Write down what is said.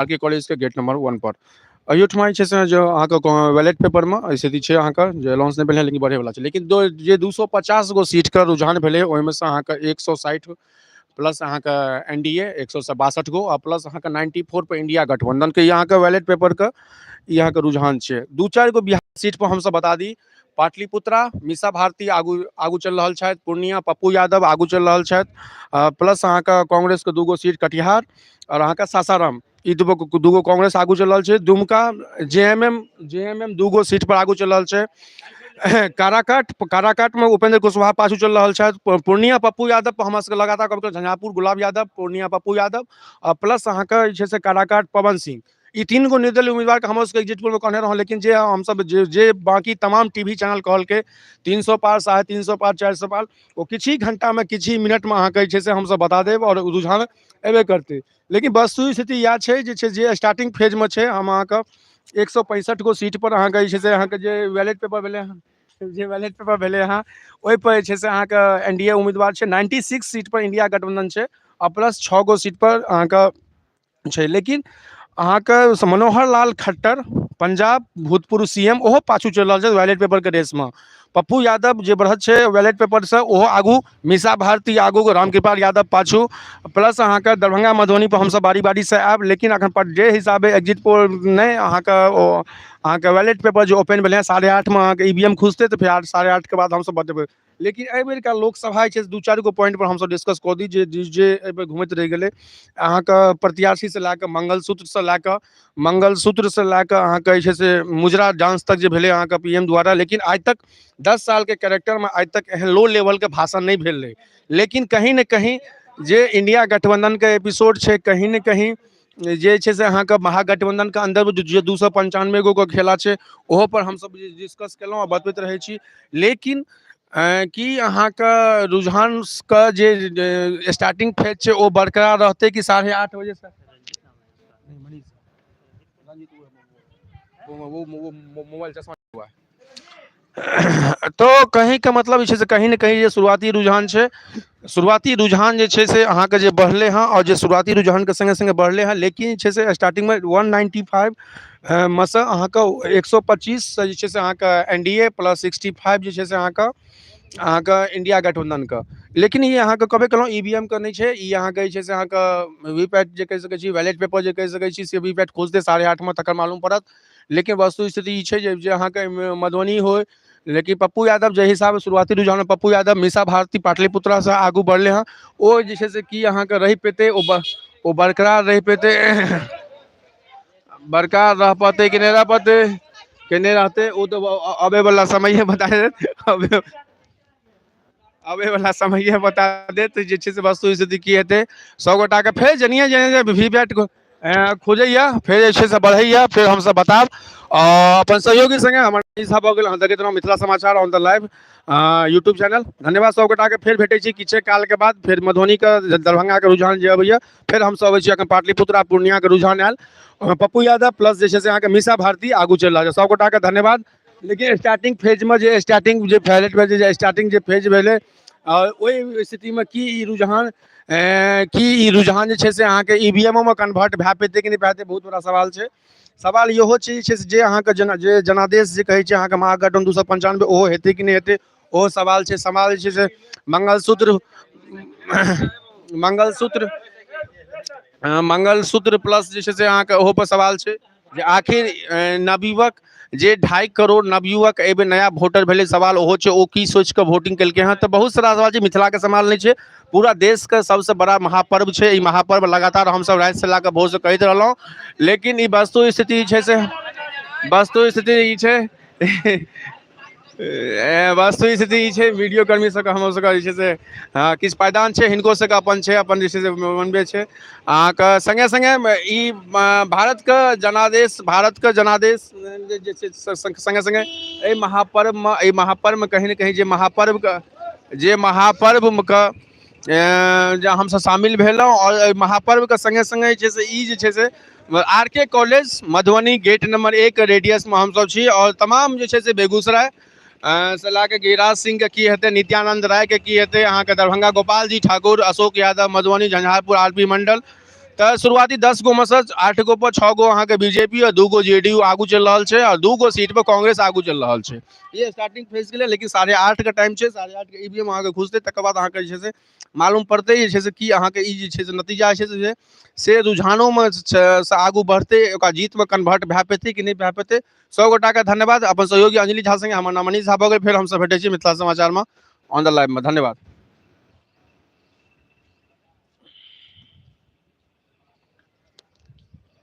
आर के कॉलेजके gate number 1 पर। एहियोठमा जे छै से जे अहाँके बैलेट पेपरमे स्थिति छै अहाँके जे अनाउंस नहि भेलै लेकिन बढ़ैवला छै। लेकिन जे 250 गो सीटके रुझान भेलै ओहिमे सँ अहाँके 160 प्लस अहाँके एन डी ए 162 गो आ प्लस अहाँके 94 पर इंडिया गठबंधनके ई अहाँके बैलेट पेपरके ई अहाँके रुझान छै। 2-4 गो बिहार सीट पर हमसब बता दी, पाटलिपुत्रा मीसा भारती आगू आगू चलि रहल छथि, पूर्णिया पप्पू यादव आगू चलि रहल छथि, प्लस अहाँके कांग्रेसके 2 गो सीट कटिहार आओर अहाँके सासाराम, ई 2 गो कांग्रेस आगू चलि रहल छै। दुमका जे एम एम 2 गो सीट पर आगू चलि रहल छै। काराकाटमे उपेंद्र कुशवाहा पाछू चलि रहल छथि। पूर्णिया पप्पू यादव पर हमरा सबके लगातार कहब, झंझारपुर गुलाब यादव, पूर्णिया पप्पू यादव आ प्लस अहाँके जे छै से काराकाट पवन सिंह, ई 3 गो निर्दलीय उम्मीदवारके हमर सबके एग्जिट पोलमे कहने रहौं। लेकिन जे हमसब जे बाँकी तमाम टी वी चैनल कहलकै 300 पार, 350 पार, 400 पार, ओ किछु ही घंटामे, किछु ही मिनटमे अहाँके जे छै से हमसब बता देब आओर रुझान एबे करतै। लेकिन वस्तु स्थिति इएह छै जे छै जे स्टार्टिंग फेजमे छै, हम अहाँके 165 गो सीट पर अहाँके जे छै से अहाँके जे बैलेट पेपर भेलै हँ, जे बैलेट पेपर भेलै हँ, ओहिपर जे छै से अहाँके एन डी ए उम्मीदवार छै। 96 सीट पर इंडिया गठबंधन छै आ प्लस 6 गो सीट पर अहाँके छै। लेकिन अहाँके मनोहर लाल खट्टर, पंजाब भूतपूर्व सी एम, ओहो पाछू चलि रहल छै बैलेट पेपरके रेसमे। पप्पू यादव जे बढ़त छै बैलेट पेपरसँ, ओहो आगू, मीसा भारती आगू, रामकृपाल यादव पाछू। प्लस अहाँके दरभंगा मधुबनी पर हमसब बारी बारीसँ आयब। लेकिन अखन पर जे हिसाबे एग्जिट पोल नहि, अहाँके ओ अहाँके बैलेट पेपर जे ओपन भेलै 8:30मे, अहाँके ई वी एम खुजतै तऽ फेर 8:30के बाद हमसब बतेबै। लेकिन एहिबेरका लोकसभा जे छै, 2-4 गो पॉइंट पर हमसब डिस्कस कऽ दी जे जे एहिबेर घुमैत रहि गेलै। अहाँके प्रत्याशीसँ लए कऽ मंगलसूत्रसँ लए कऽ अहाँके जे छै से मुजरा डांस तक जे भेलै अहाँके पी एम द्वारा, लेकिन आइ तक 10 सालके कैरेक्टरमे आइ तक एहन लो लेवलके भाषण नहि भेल रहै। लेकिन कहीं ने कहीं जे इंडिया गठबंधनके एपिसोड छै, कहीं ने कहीं जे छै से अहाँके महागठबंधनके अन्दर जे 295 गो के खेला छै, ओहो पर हमसब डिस्कस केलहुँ आ बतबैत रहै छी। लेकिन की अहाँके रुझानके जे स्टार्टिंग फेज छै, ओ बरकरार रहतै कि 8:30 बजेसँ वो मोबाइल चश्मा हुआ है तो कहीँके मतलब जे छै से कहीं ने कहीं जे शुरुआती रुझान छै, शुरुआती रुझान जे छै से अहाँके जे बढ़लै हँ आओर जे शुरुआती रुझानके सङ्गे सङ्गे बढ़लै हँ, लेकिन जे छै से स्टार्टिंगमे 195 मे सँ अहाँके 125सँ जे छै से अहाँके एन डी ए प्लस 65 जे छै से अहाँके इंडिया गठबन्धनके। लेकिन ई अहाँके कहबे केलहुँ, ई वी एम के नहि छै। ई अहाँके जे छै से अहाँके वी पैट जे कहि सकै छी, बैलेट पेपर जे कहि सकै छी, से वी पैट खोजतै 8:30मे, तकर मालूम पड़त। लेकिन वस्तु स्थिति ई छै जे अहाँके मधुबनी होइ, लेकिन पप्पू यादव जे हिसाबसँ शुरुआती रुझानमे पप्पू यादव, मीसा भारती पाटलिपुत्रासँ आगू बढ़लै हँ, ओ जे छै से की अहाँके रहि पेतै, ओ बरकरार रहि पेतै, बरकरार रह पेतै कि नहि रह पेतै, कि नहि रहतै, ओ तऽ अबैवला समये बता देत। अबैवला समये बता देत जे छै से वस्तु स्थिति की हेतै। सभ गोटाके फेर जनिए जे वी पैट खोजैए, फेर जे छै से बढ़ैए, फेर हमसभ बतायब अपन सहयोगी सङ्गे। हमर साहब भऽ गेल। अहाँ देखैत रहू मिथिला समाचार on the live YouTube channel. धन्यवाद सभ गोटाके। फेर भेटै छी किछे कालके बाद। फेर मधुबनीके, दरभंगाके रुझान जे अबैए, फेर हमसभ अबै छी। अखन पाटलिपुत्रा, पूर्णियाके रुझान आयल, पप्पू यादव प्लस जे छै से अहाँके मीसा भारती आगू चलि रहल छै। सभ गोटाके धन्यवाद। लेकिन स्टार्टिंग फेजमे जे स्टार्टिंग जे फैलेट भेल, जे स्टार्टिंग जे फेज भेलै, आओर ओहि स्थितिमे की ई रुझान जे छै से अहाँके ई वी एम मे कन्वर्ट भए पेतै कि नहि पेतै, बहुत बड़ा सवाल छै। सवाल इहो छै जे छै से जे अहाँके जेना जे जनादेश जे कहै छै अहाँके महागठबंधन 295, ओहो हेतै कि नहि हेतै, ओहो सवाल छै। सवाल जे छै से मंगलसूत्र मंगलसूत्र मंगलसूत्र प्लस जे छै से अहाँके ओहो पर सवाल छै जे आखिर नवयुवक जे 2.5 करोड़ नवयुवक एहिबेर नया वोटर भेलै, सवाल ओहो छै, ओ की सोचि कऽ वोटिंग केलकै हँ? तऽ बहुत सारा सवाल छै। मिथिलाके सवाल नहि छै, पूरा देशके सबसँ बड़ा महापर्व छै। ई महापर्व लगातार हमसब रातिसँ लए कऽ भोरसँ कहैत रहलहुँ। लेकिन ई वस्तु स्थिति छै से वस्तु स्थिति ई छै, वस्तु स्थिति ई छै। वीडियो कर्मी सबके, हमर सबके जे छै से, हँ, किछु पायदान छै, हिनको सबके अपन छै, अपन जे छै से मनबै छै अहाँके। सङ्गे सङ्गे ई भारतके जनादेश, भारतके जनादेश जे छै, सङ्गे सङ्गे एहि महापर्वमे कहीं ने कहीं जे महापर्वके जे हमसब शामिल भेलहुँ आओर एहि महापर्वके सङ्गे सङ्गे जे छै से ई जे छै से आर के कॉलेज मधुबनी गेट नंबर 1 रेडियसमे हमसब छी आओर तमाम जे छै से बेगूसराय से लए कऽ गिरिराज सिंहके की हेतै, नित्यानंद रायके की हेतै, अहाँके दरभंगा गोपाल जी ठाकुर, अशोक यादव, मधुबनी, झंझारपुर आर पी मंडल, तऽ शुरुआती 10 गो मे से 8 गो पर 6 गो अहाँके बीजेपी आओर 2 गो जेडीयू आगू चलि रहल छै आओर 2 गो सीट पर कांग्रेस आगू चलि रहल छै। ई स्टार्टिंग फेज के लेल, लेकिन 8:30 के टाइम छै, 8:30 के ईवीएम अहाँके खुजतै, तकर बाद अहाँके जे छै से मालूम पड़तै जे छै से की अहाँके ई जे छै से नतीजा जे छै से रुझानोमे से आगू बढ़तै, ओकरा जीतमे कन्वर्ट भए पेतै कि नहि भए पेतै। सब गोटाके धन्यवाद। अपन सहयोगी अंजलि झा संगे हमर नाम मनीष झा भऽ गेल। फेर हमसब भेटै छी मिथिला समाचारमे ऑन the लाइवमे। धन्यवाद।